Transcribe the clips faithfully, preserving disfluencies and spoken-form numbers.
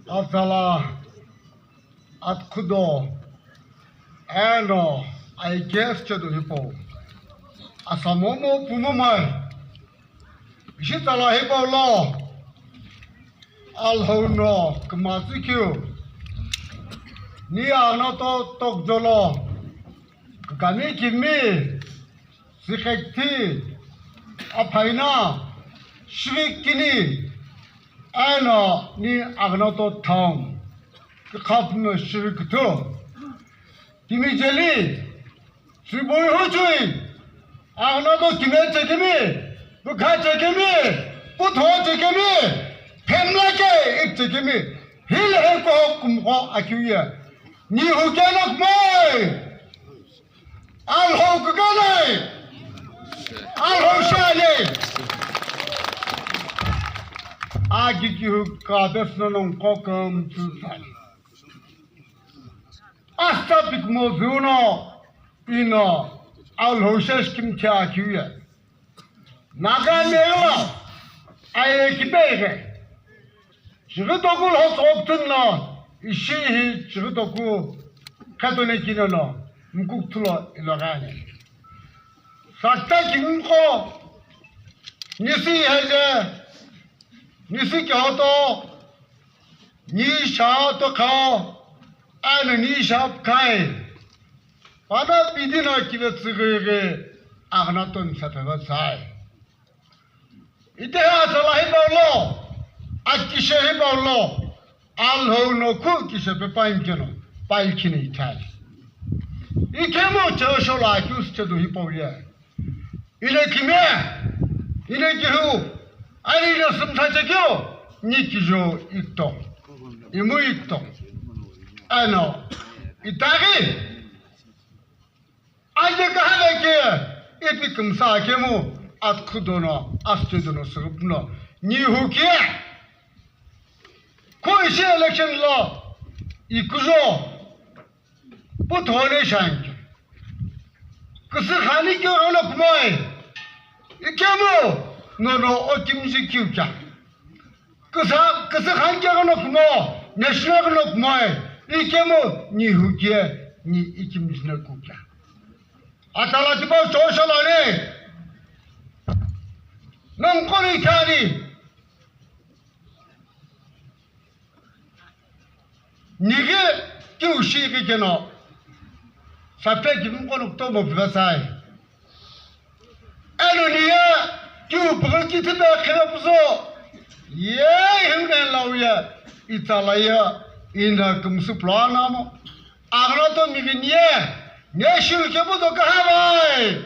Atsala, atkhudo, eno I guess chedo hipau. Asamomo pumomai. Ishi tsala hipau lo. Alhou no kümazü keu. Ni ano to tokjolo. Kükami kimi. Sikekthi, aphaina, shivik kini, eno ni Agnato town, kükhapuno shivik kuthu. Timi jeli, shibui huchui, Agnato kime chekimi, bukha chekimi, putho chekimi, phemla ke ip chekimi, hil he ko kumko akiuye. Ni hukena kumai. Alhou kukanai. Alhou shanai. Agi kihu ka besno nong kokom tsusai. Asta pikmo zuno ino Alhou shesh kim tia kiuye. Naga megala aye kibege. Chighi toku lho tsokthun no ishi hi chighi toku khetone kino no mkuk thulo ilogane. Sakta kimko nisi heje, nisi kihoto, ni sha to khao, ano ni sha khai. Pana pidi no kive tsighi ghi Agnato ni sapeva sai. Ite atsala hipau lo, akishe hipau lo, Alhou no khu kishe pe paimkeno, paikhine ithai. Ikemu chosho la kius chedu hipau ye. Ile kime, ile kihu, ani ile sumtha chekyo, ni kijo ikto, imu ikto. Ano, itaghi. Aje kahale ke, ipi kümsa kemu, atkhudono, asüchedono, sürüpno, nihu ke. Ko ishi election lo, ikujo, puthone shanki. Kusi khani ke ono kumai, ikemu, nono okimji kiu kya. Kisa, kisa khan keghi no kumo, national no kumo, ikemu ni hukie, ni ikimjina kukia. Atala tipau chosho lani. Nang kori kani. Nighi kiu shi ghi keno, sape ki mkono kutomo pivasai. Eno niye kiu pighi kitipe khire puzo, ye himne lauye, italaye, ina kumsu plana mo. Agro to mighi niye, ne shiu kebu do kahavai.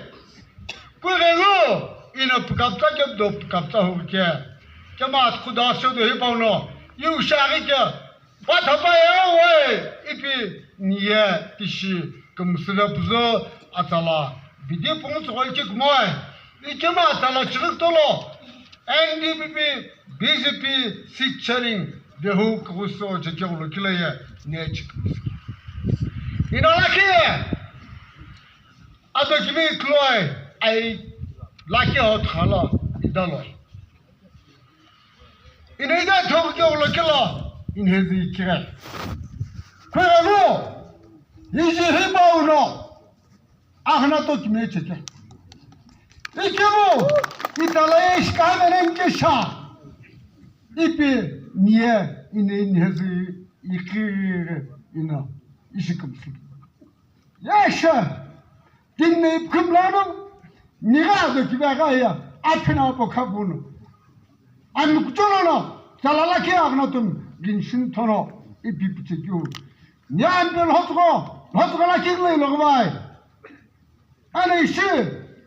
Kughelu, ina pukapta kebu do pukapta huke. Kema atkhu dasho do hipauno, yu shaghi ke, Pathapaye we, ipi niye tishi kümsüle puzo atsala bidi pungu tsüghoi chikmoe. Ikema atsala chirikutolo N D P P, B J P seat sharing dehu kuguso chechegulo kiloye ne chikmsü. Inalaki ye, ato kimi kloe, ai laki hot khala idalo. Ina ida thok ke ulo kilo, inhezi kire. Kwelo, iji hiba uno, ahna to kime cheke. Ikemu, itala ish ka menen ke sha. Ipi niye, ina inhezi ikire ina, ishi kumsi. Yesha, tinne ipkhum lano, niga do kiba ga ya, aphina po khabuno. An kucholo no, talala ke agna tum, ginshin tono, ipi pichikiu. Ni an pe lhotko, lhotko la kiglo lo gbai. Ana ishi,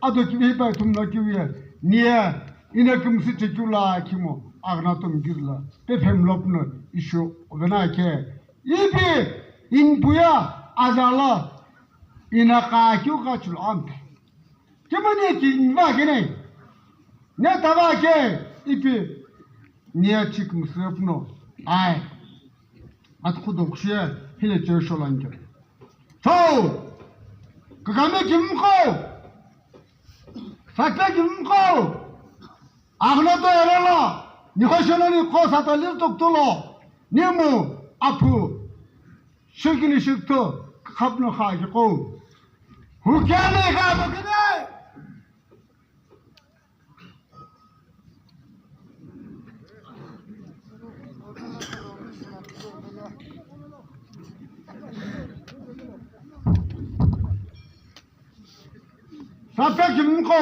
ado kibi pa tum la kiu ye, niye, ina kumsi chikiu la kimo, agna tum gizla, pe phem lopno, isho, ovena ke, Ipi inpuya azala ina ka kyu ka chulo ampe. Kimani ki inva kene. Ne tava ke ipi nia chik musrepno. Ai. At khudok shia hile chosho lanke. Chou. Kakame kimko. Sakla kimko. Agna to erela. Nihoshononi qo sata lirtokutolo, nimu aphu shikini shikuthu khapno kha kiqo. Hukene kha bakene. Sapya kimko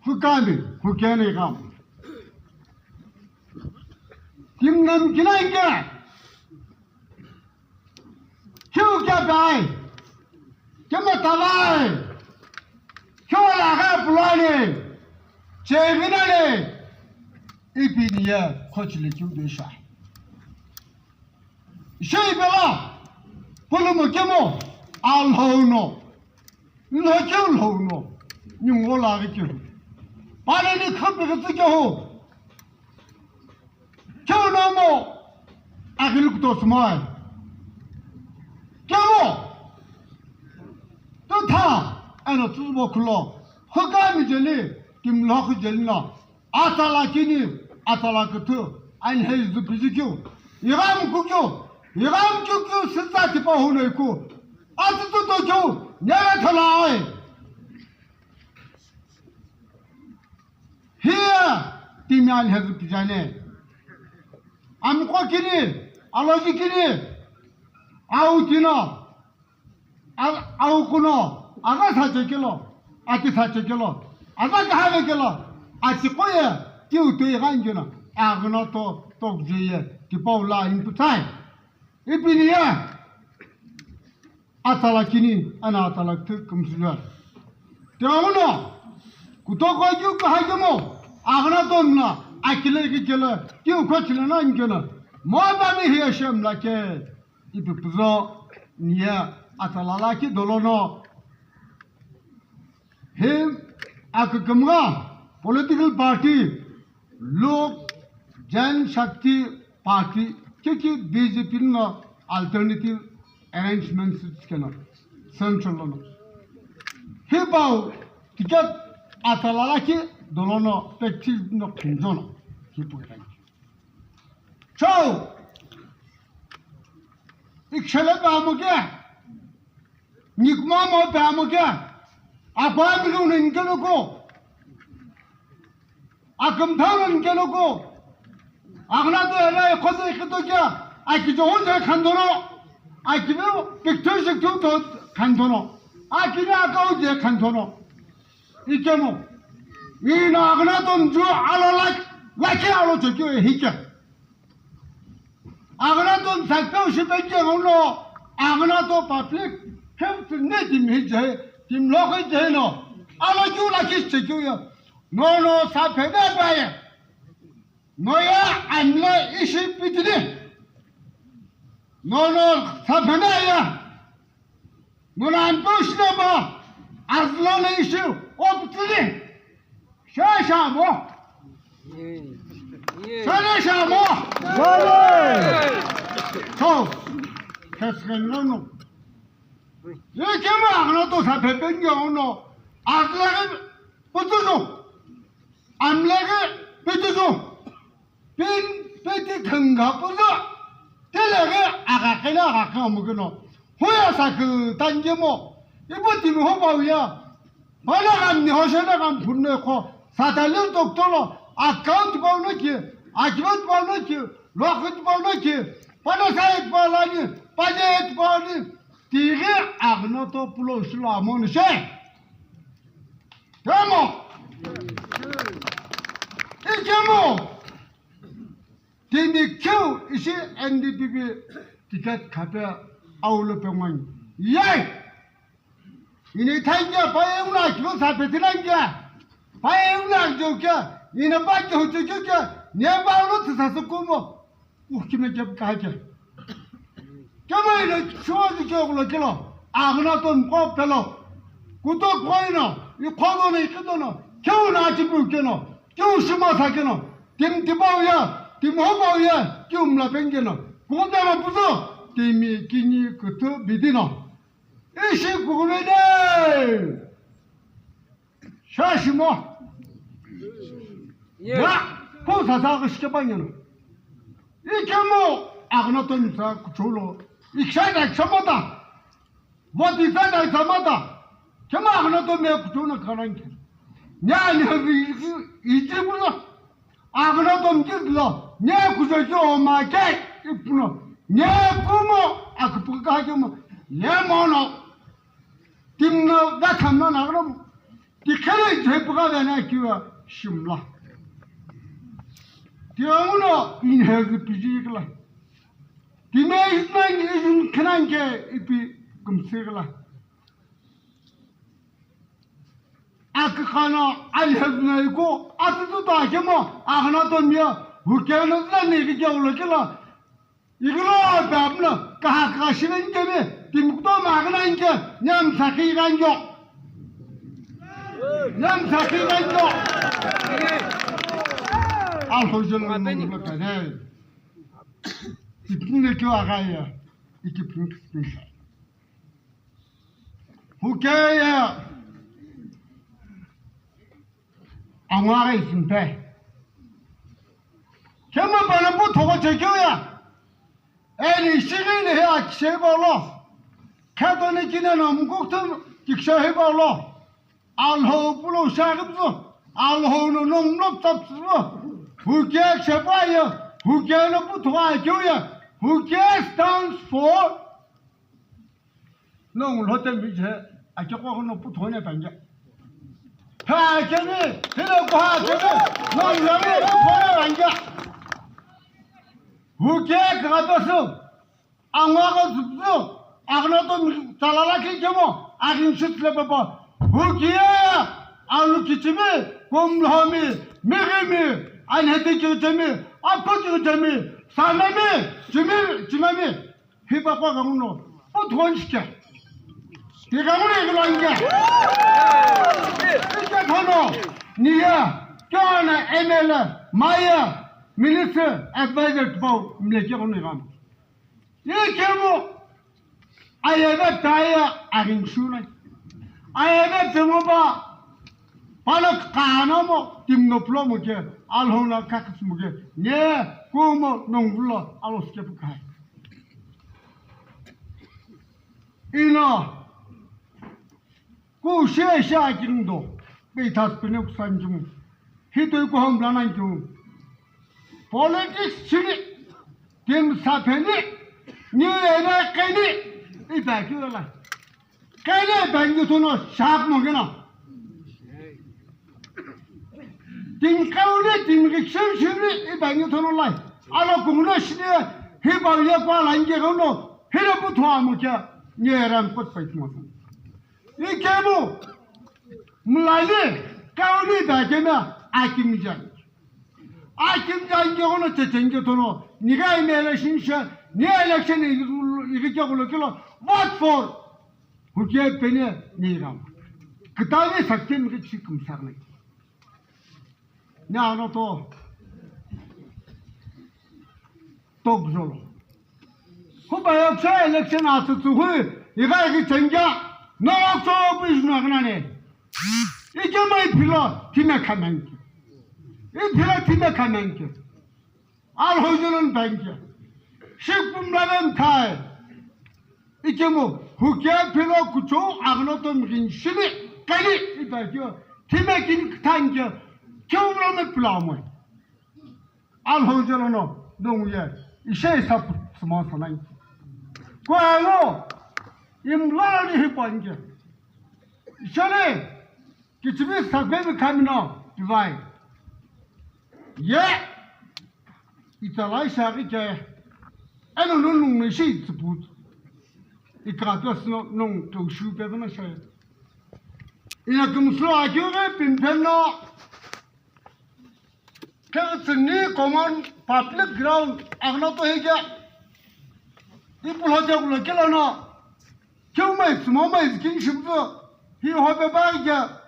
hukani, hukene kam. Kimnam kinai ke. Kiu kya bai? Kima talai? Kiu la ga pulani? Chevinani? Ipi niya khochili kiu de sha. Shei bela. Pulumu kimo. Alhono. Nlo kiu lhono. Nyungo la ga kiu. Pale ni khapi ga tsu kiu. Kemu nomu aghilu kutosumoe. Kemu tutha eno tsuzubo khulo hukami jeli kimlokhu jeli no atala kini atala kuthu anhe izu pizikyu ighamkukyu ighamkukyu sitsa tipa hunoiku atutu tokyu nyere thalae. Hiya timi anhezu pijane. Amqo kini, aloji kini, au tino, au kuno, aga sache kilo, ati sache kilo, aga kahave kilo, ati koye, tiu tui ganjino, agno to, tokjuye, tipau la inputai. Ipi niya atala kini ana atala kuthu kumsülua. Tiamuno kutoko kyu kahakemo agna tomna akile kikele kyu khochile na nkena. Mo bami hiya shem lake ipi puzo niya atala laki dolono. Hi akükümgha political party, Lok Jan Shakti Party, kiki B J P no alternative arrangements keno central lono. Hi pau ticket atalala ki dolono practice no khunjono. Hi pau. Chau! Ikshele ba mo ke? Nikuma mo pe amo kya? Akwa milu no nkelo ko. Akamthalo nkelo ko. Agna to era khoto ikito kya? Aki jo je khandono. Aki be picture se tu to khandono. Aki na ka je khandono. Ikemo. Ina agna to nju alo lak laki alo chokyo hikya. Agna to sakpeu shipekye ngono, agna to public health ne tim hi je, tim lokhe je no. Ala kyu la kis che kyu ya. No, no, sa phene ba ye. No ya, anle ishi pitini. No, no, sa phene ya. Muna anto shinaba, azlana ishi optili. Shashamo. Shane shamo. Shane. To. Kesken no no. Ye kema agno to sa pepen yo no. Azlana putuzo. Amlege putuzo. Pin peti khanga puzo. Telege aga kena aga khamu keno. Huya sakü tangemo. Ibu timi ho bauya. Bana gam ni hoshana gam phunne kho. Satali doctor lo. Account bau no ki. Akibet bau no ki. Lokit bau no ki. Bana sayet bau lani. Pajet bau ni. Tiri agno to pulo shilo amon she. Kemo. Ikemo. Timi keu ishi N D P P ticket khape aulo pengwani. Yay! Ini thangia pa euna kiu sa petinangia. Pa euna kiu kia. Ina pa kiu kiu kia. Nia pa ulo tisa sukumo. Ukime kia kakia. Kema ina chua kiu kulo kilo. Agna ton ko pelo. Kuto ko ina. Ikono ne ikitono. Keu na chipu keno. Kiu shima sakeno, tim tipau ya, tim hopau ya, kiu mla pengeno, kukutama puzo, timi kini kutu bidino. Ishi kukumene. Shashimo. Ya. Pu sasa kishike panyeno. Ikemu aghana tomi sa kucholo. Ikshada kshamata. Voti tsada tsamata. Kemu aghana tomi kuchona karanke. Nyani havi iji bulo. Aghana tomi kizlo. Nye kujo jo ma ke. Ipuno. Nye kumo. Akupuka kemo. Nye mono. Timno vathamno naghana. Tikhele jhepugha vena kiwa shimla. Tiamuno inhezi pijikla. Time isnang izin khananke ipi kumsikla. Akakana alhezna iko atutu ta kemo aghana tomiya hukena zani gijawlo kila. Igilo bamna kaha kaha shirin kemi, timkuto magna inke, nyam sakhi ganjo. Nyam sakhi ganjo. Alhojol ngam kane. Itne kyo agaya, iki pink pink. Hukeya. Angwaghi isimpe. Kemu bana pu thogho chekeu ya. Eni shighi ni he akishe bolo. Khetoni kine no mukuktu kikishe he bolo. Alhou pulo shaghi psu. Alhou no nong mlo ptsapsu. Huke shepa ya. Huke no pu thogho akeu ya. Huke stands for Nong lhote mije, ake kwa no puthone panja. Ha kene, hele kwa kene, nong lhote puthone panja. Huke kagato su, angwa ko zubzu, agna to mi talala ke kemo, agin shit le baba. Huke, alu kichimi, kumlomi, migimi, anhete kichimi, apo kichimi, sanami, chimi, chimami. Hipa kwa kamuno, puthon shike. Ika mune ika lange. Ika thono, niya, kyona M L A, maya, minister, advisor tbau, mleke kono ikam. Ikemu, ayebe taya, arin shunai. Ayebe temo ba, Pala kano mo, timno plo mo ke, alhona kakis mo ke, nye, kumo, nonglo, alos ke pukai. Ino, ku she she akindo, be tas pene kusanjum. Hito ko hom blanan jum. Politics chini, tim sapeni, ni ene keni, ita kiwala. Kene bangi thono shap mo kena. Tim kaune tim rikshim shimni i bangi thono lai. Alo kumuna shini hi ba ye kwa langi kono hile bu thwa mo kya nye ram kot pai mo. I kemu mulani kaune ba kena akim jan. Akim jan ke kono chechenge thono niga M L A shin sha ni election igi ke kulo kilo vote for. Hukia pene ni ram. Kitabi sakte mi chi kum sarne. Ni ano to. Tok zolo. Huba yok sa election atu tu hui. Iga igi chenja. No to bu izna gna ne. Ike mai philo time khamen ki. I philo time khamen ki. Alhojolon bankia. Shikpum lagan thai. Ikemo hukia philo kucho agno to mgin shini kali iba kyo. Time kin kthangkia. Kyo rame plamoi. Alhojolono dongye. Ishe sap smon sanai. Kwa ngo. Imlani hi pankia. Ishale. Kichibi sakbemi khamino divai. Ye. Italai shaghi ke. Eno nunung me shi tsiput. Ikatos no nung to shu pe na shai. Ina kumslo akyo ge pimpeno. Keghi tsüni common public ground agno to hija. Ipulo jagulo kelano. Keu mai tsumo mai zikin shimzu. Hi hope ba ija.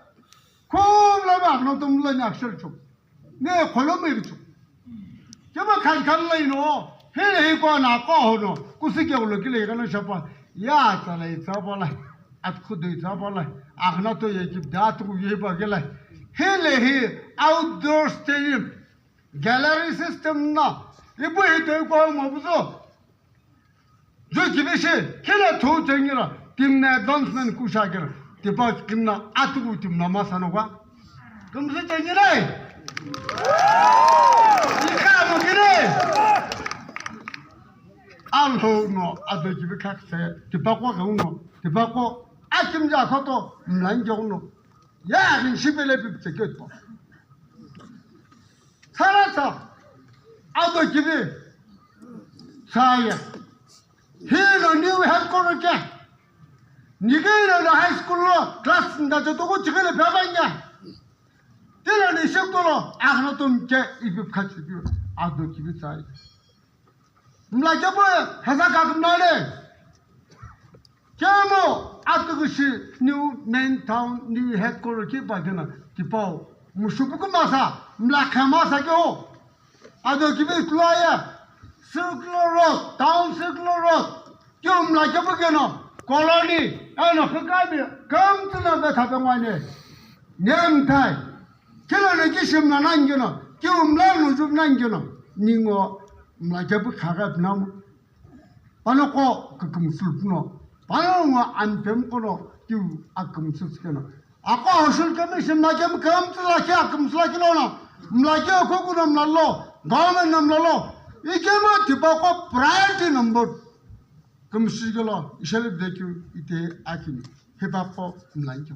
Kumla ba agno to mla ni akshar chuk. Ne kholo mai chuk. Kema khan khan la ino. Hele hi ko na ko hono. Kusi jagulo kile gana shapa. Ya tsala itsapala. At khudui tsapala. Agno to ye kip da tu ye ba gela. Hele hi outdoor stadium. Gallery system na ipu hi toi kwa mo buzo. Ju kibishi kile thu chengiro timna advancement kusha kiro. Tipa kimna atuku timna masano kwa. Kumsi chengire. Ika mo kire. Alho no ado kibi khakse tipa kwa gauno. Tipa kwa akimja khoto mlanjo no. Ya rin shipele pipse kyoto. Sarasa ado kibi saya. Hino new headquarter kya? Nigino na high school lo class nda joto ko chigele pabanya. Tila ni shekto lo agno tum ke ibi khachi bi ado kibi saya. Mla kepu heza kakumnale. Kemo atukushi new main town, new headquarter ki pa kena tipau. Mushupu kumasa, mla khamasa ke ho. Ado kibi tuaya. Circular road, town circular road. Kyo mla kepu keno. Colony, ano khakami, kam tuna be thabe ngwane. Nem thai. Kila na ki shim na nangino, ki umla no jup nangino, ningo mla jabu khaga pnamo. Pano ko kukum sulpno, pano ngo anpem kono, ki akum suskeno. Ako hosul kami shim na kem kam tla ki akum sula kilo no, mla ki ko kuno mla lo, government nam lo, ikema tipa ko priority number. Kum sigelo, ishale de ki ite akin, hepa ko mla ki.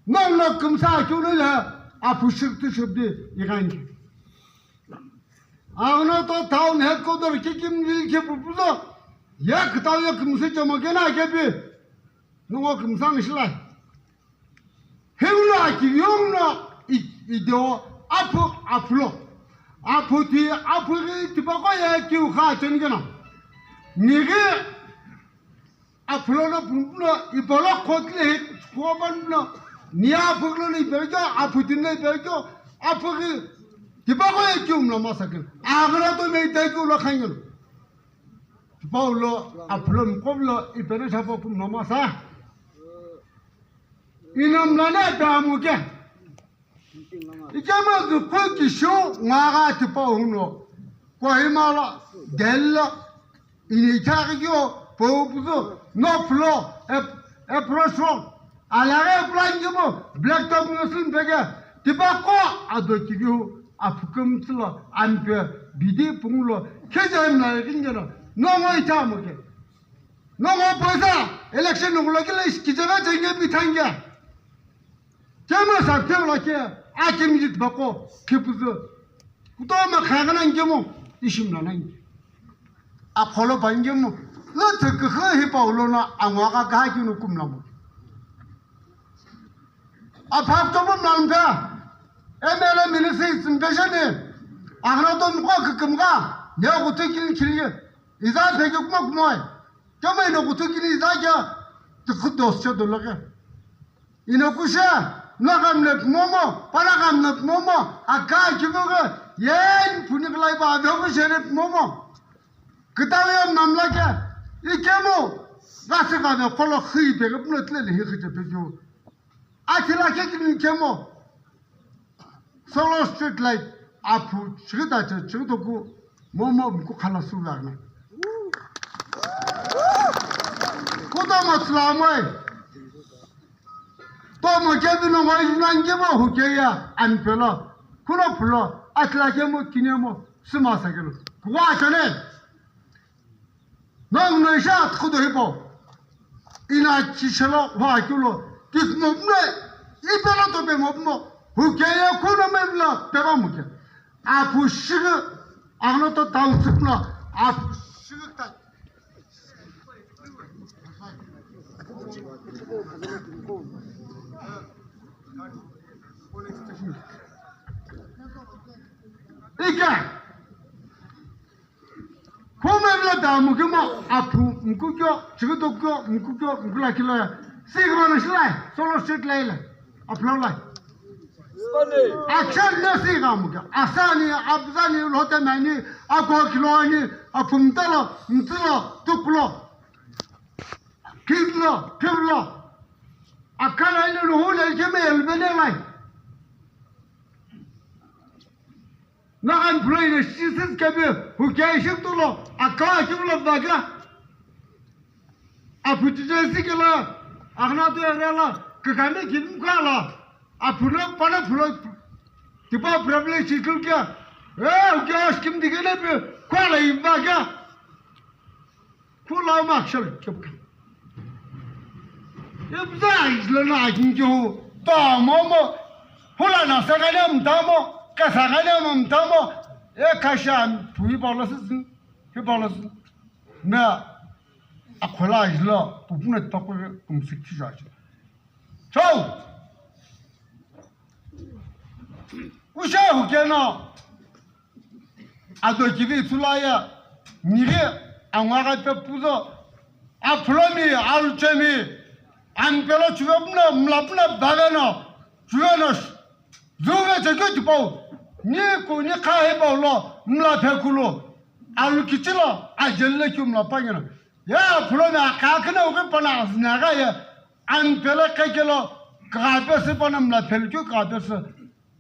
Nonno kumsa chulu ya apushik tu shubdi iganji. Agno to town headquarter kikim vil ke pupulo. Ya kitaw ya kumsa chama kena kepi. Nongo kumsa ngishla. Hewno akiyongno idio apu apulo. Aputi apugi tipako ya kiu kha chengena. Nigi Aphulo no pumpuno ipolo kotle he koban no ni aphulo no ipeljo aphutin no ipeljo aphugi tipako ekium lo masakin. Agra to me ite kiu lo khangel. Paulo aphulo mkoblo ipere shapo kum no masa. Inam lana damu ke. Ikema zuku kishu ngaga tipa huno. Kohima la, Delhi la, ini chagi yo, po puzo, no flow, ep-, approach road. Alare plan jibo, black top no sin pege, tipa ko ado kigiu, aphukum tsilo, ampe, bidi punglo, keja na ringelo, no ngoi chamo ke. No ngo poisa, election no lo kile, kijana jenge bithangia. Kema sa kema la ke, a kemi jit bako, kepuzo. Kuto ma khagana ngemo, ishim la nangi. A kholo bangemo, lo theke khe hi pa ulo na, angwa ka ka ki no kum la mo. A phak to bum lan ka, M L A ministry sim pe shani, agna to mko ke kum ka, ne ko te kin kili, iza pe ke kuma kumoi. Kama ino kutu kini iza ke, te kudos che do lo ke. Ino kusha, na kam le momo, para kam le momo, aka kibo ke, yen puni klai ba do ke shere momo. Kitawe mamla ke, ikemo, gase ka ne kolo khi pe ke puno tle le hi khite pe jo. Athila ke kini kemo. Solo street light, aphu chigita che, chigita ku, momo mku khala su vagna. Kuto mo tslamoi. To mo ke bino ngoi nang ke mo hu ke ya, an pelo. Kuno phulo, athila ke mo, kine mo, sima sa ke lo. Kuwa chane. Nong no isha atkudo hipo. Ina chishelo wa kulo. Kit mo mne. Ipela to be mo mo. Hu ke ya kuno me mla peba mo ke. Apu shiga. Agno to down sipna. Apu shiga ta. Ika. Kho mevla da mukima aphu mkukyo, chigitokyo, mkukyo, mkula kilo ya. Sigma na shilai, solo street lai la. Aplo lai. Action na sigma mukya. Asani, abzani, lote mani, ako kilo ani, aphu mtalo, mtilo, tuklo. Kidlo, kiblo. Akala ile ruhule keme elbele lai. Na unemployed shi sisi kemi huke ishi tulo aka akimlo vaga. Apu tije sikela agna to erela kakame kim kala. Apu no pana pulo tipa problem shi kulke. Eh, huke scheme digene pe kwala ivaga. Kula ma shal kepka. Ibza izlana akinjo. Tamo mo. Hula na sagane mtamo. Ka sagane mtamo. E kasha pui balosis. Hi balosis. Na akhola izla pupuna takwe kumsik tijaj. Chau. Kusha hukena. Ado kivi ithulu aye, nighi angwaghi pe puzo, aphulomi, aluchemi, ampelo chuve puno, mla puno, baveno, chuveno, zuve chekeu tipau, ni ku, ni kha hipau lo, mla phekulu, alu kichilo, ajeli le keu mla pangino. Ya aphulomi akha kina uke pana azinagha ye, ampelo kekelo, kagha pesi pana mla phelu keu kagha pesi,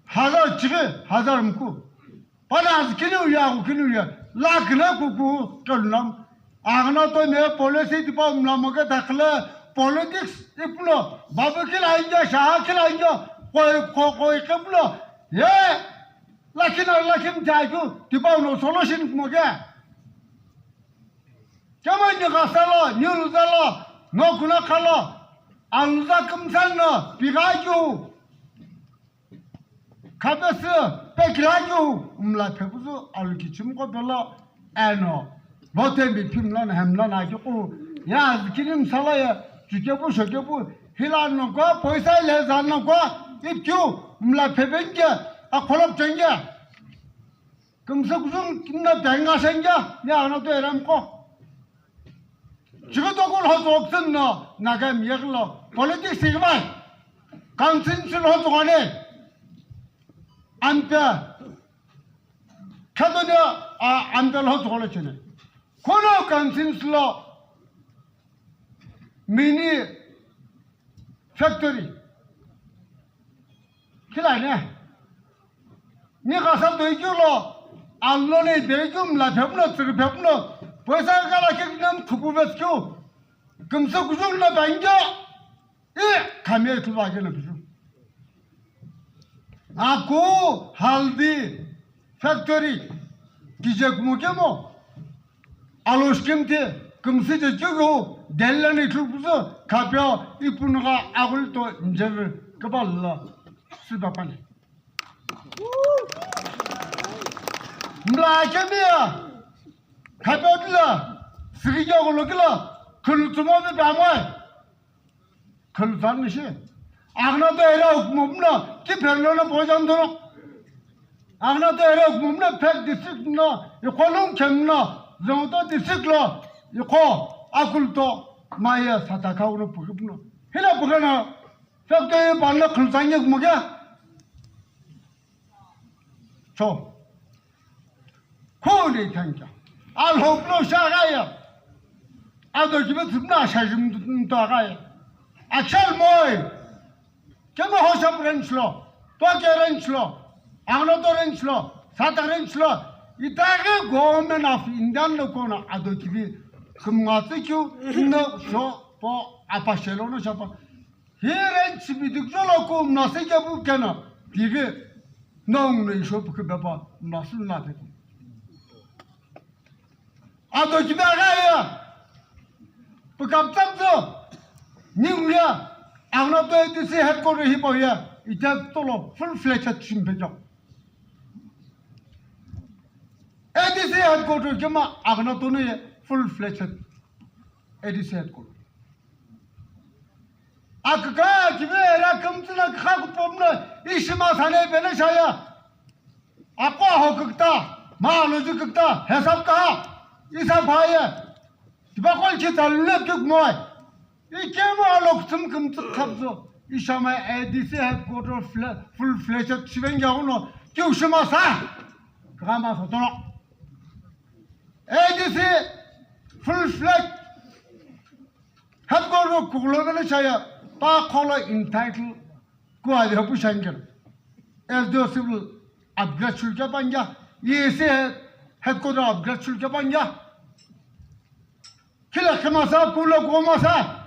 hazar chighi, hazar mku. Pana azü kini uya, aghu kini uya, lakh na kuku kalunam. Agna to me policy tipa mla moke takhle politics ipulo, babu kila inja, shaha kila inja, koi, koi, koi kepulo. Ye, lakina, lakim jaku, tipa uno solution moke. Kema ni kasalo, ni luzalo, no kuna kalo, aluza kumsano, piga ju. Khapesü pekilakeu mla phepuzu aluki chimqo pelo eno. Vote mi phimla na hemla na kiqu ya zikini msala ya chukepu shokepu hila nokwa poisa ile za nokwa ipkiu mla phepenge akholop chenge. Kümsü kuzung kimna penga senge ya ano to erem ko. Chighi toku lhotsü oksün no Naga miyeghi lo politics ighi vai. Council lhotsü ghone. Ampe. Khadoni a ampe lhotsü ghole chene. Khono council lo mini factory. Khilani. Ni kasa toikeu lo, allo nei beikeu mla phepno, tsiri phepno, poisa kala keknam thuku veskeu, kümsü kuzung lo bangyo, i, khamia ithu vage lo bizu. Aku, haldi, factory, kije kumo kemo, Alosh kimti kümsü je chugu, Delhi ni chuguzu, khapio ipunuga agulto njel kaballa sibapani. Mla kemia, khapio dila, sigi jogo lokila, khulutsumo be bamai. Khulutsan nishi. Agna to era hukmumna ki pherlo na pojan dono. Agna to era hukmumna phek district na ikho lung khemna Zhengto district lo ikho akul to maya sata kha uno pukipno. Hila pukana phek to ye panna khulutsan ye hukmuke. Cho. Khuli thankia. Alhoklo shagaya. Ado kibe tsumna shajim to agaya. Achal moi. Kema hoshap range lo. Toke range lo. Agnoto range lo. Sata range lo. Itagi government of India lo kona ado kibe kumngatsi kyu no so po apashelo no shapa. Hiren chibidik jolo ko mnase kepu kena, tigi nong no isho puke beba mnasu na pepu. Ado kibe agaya, pukap tsamzo, ningya, agna to A D C headquarter hipo ya, ita tolo full fledged chimpejo. A D C headquarter kema agna to no ye full fledged A D C headquarter. Akaka kibe era kümtsüna kha kupomna ishima sane bene shaya. Akwa ho kükta, ma loji kükta, hesap ka, isa phaye. Tiba kol ki talule kük moy. Ikemo alok tsum kümtsü khapzo. Ishama A D C headquarter fle-, full fledged chiven ya uno. Ki ushima sa. Kama sotono. A D C full fledged. Headquarter kuklo dele chaya, pa kholo entitled, kuali hapu shankar. S D O civil upgrade shulke panja, E C headquarter upgrade shulu kepani ya. Khila khemasa, kula kuomasa.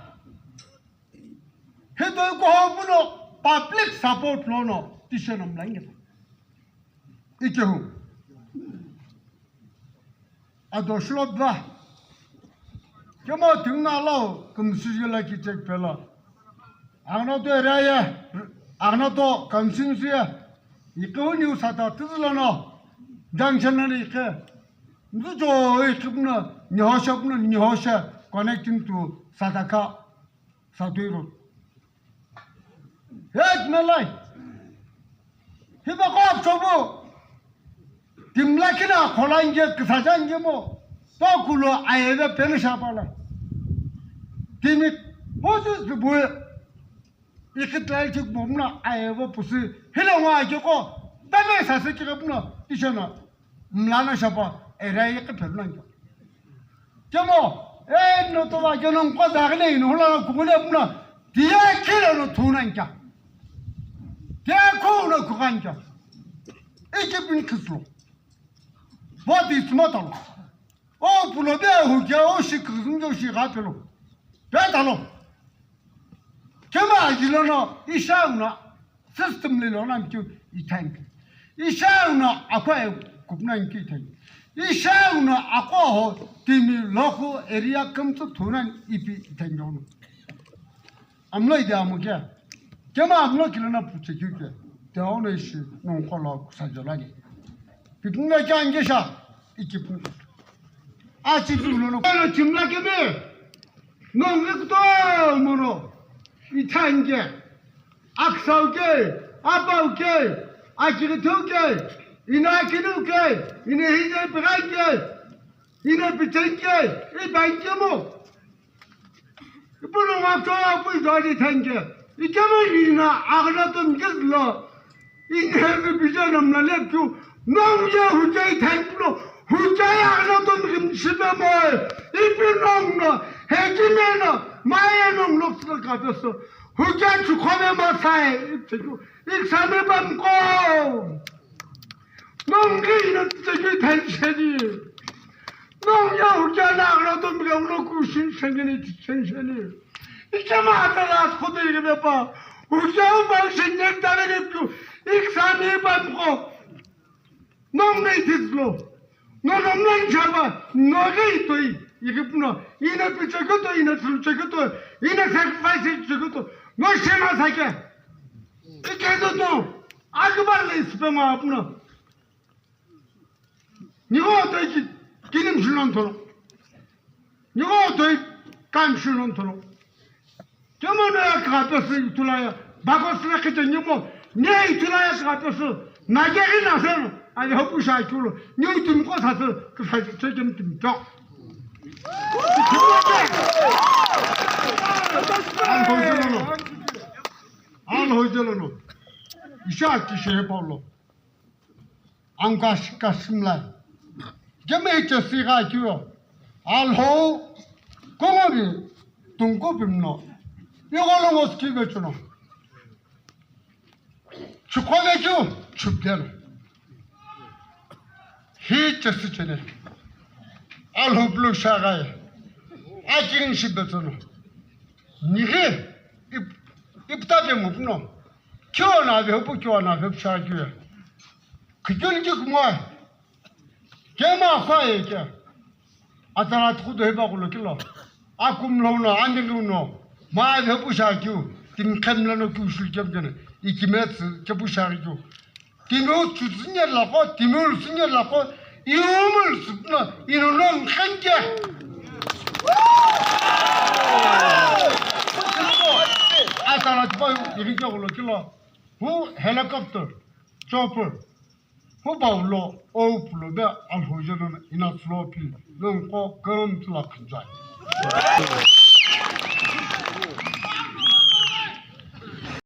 Hitoi kuhou puno public support lono tishono mlangeta. Ikehu. Ado shulobva. Kemo tingna lo kumsujela ki check pela. Agna to area ye, agna to constituency ye. Ikehu niu sata tizlono. Junction na ike. Nzujo ikipna, nihosha pna, nihosha connecting to Sataka, Satui Road. Hek melai. Hiba kop chobu. Timla kina kholange kisajange mo. Tokulo ayebe peni shapala. Timi hosu zubue. Ikitlai chik bomna ayebe pusi. Hila wa joko. Tabe sasi kire pna. Ishana. Mlana shapa. Era ikipe pna. Kemo, e, no to va keno nko dagile ino hula na kukule mna, tiye kile no tuna nka. Tiye ku no kuka nka. Iki bin kislo. Body is mortal. O pulo be hu ke o shi kuzum jo shi ga pelo. Be talo. Kema ajilo no, isha una. System le lona mkyu ithanki. Isha una akwa e kupna mkyu ithanki. Isha una akwa ho timi local area kamtsu thunan ipi ithanki ono. Amlo ide amuke. Kema amlo kilona putse kyuke. Te ono ishi nonko lo kusajolani. Pipinga kyange sha. Ikipu. Achi pi ulono. Kono chimla keme. Nongi kuto mono. Ithange. Aksau ke, apau ke, akiritheu ke, inakinu ke, inehije pirai ke, inepichai ke, ibai ke mo. Ipuno wakto apu idwadi thanke. Ikemo ina agna to mkizlo. Ineheze pichai namla leptu. Nong ye hujai thankulo. Hujai agna to mkimshibe moe. Ipi nong no. Hejime no. Maye nong lo tsika peso. Huja chukhome masae, ichiku, iksami bamko. Nongi ina tsiki thansheni. Nongi huja na agna to mbiga uno kushin shengeni tisheni. Ichama atala khudi ibe pa. Huja ba shinne tare tu. Iksami bamko. Nong nei thislo. No nom nei chapa. No nei toi. Ikipno. Ina pichekuto, ina thuluchekuto, ina sacrifice chekuto. No shema sake. Ikedo no. Akbar le ispe ma apno. Nigo toi ki kinim shunon tolo. Nigo toi kam shunon tolo. Kemo no ya kha pesu itula ya, bako sila kete nyimo, ne itula ya kha pesu, na ke ri na seno, ali hopu sha chulo, ni utum ko sa se, ke sa che kem tim to. Al ho jelo no. Al ho jelo no. Isha ki she Paulo. Angkash kashimla. Gemi chesi ga kyo. Alho kongo bi tungko bimno. Yogolo ngoski bechuno. Chukole kyo chupden. Hi chesi chene. Alho blu shagai. Akin shi bechuno. Nighi ip ipta bemupno. Kyo na be pu kyo na be cha kyo. Khikyun ki kumoi. Kema khwa ye ke. Atara thukudo heba kulo kilo. Akum lo no, ani lo no. Ma ye pu sha kyu. Tim khem lo no kyu shul kem kene. Ikimets ke pu sha kyu. Timi u tsutsinya lako, timi u lusinya lako. Iumul supno, ino no nkhenke. Atara thukudo heba kulo kilo. Hu helicopter, chopper. Hu bau lo, o pulo be alhoje no ina tsulo pi, nonko kam tula khanjai.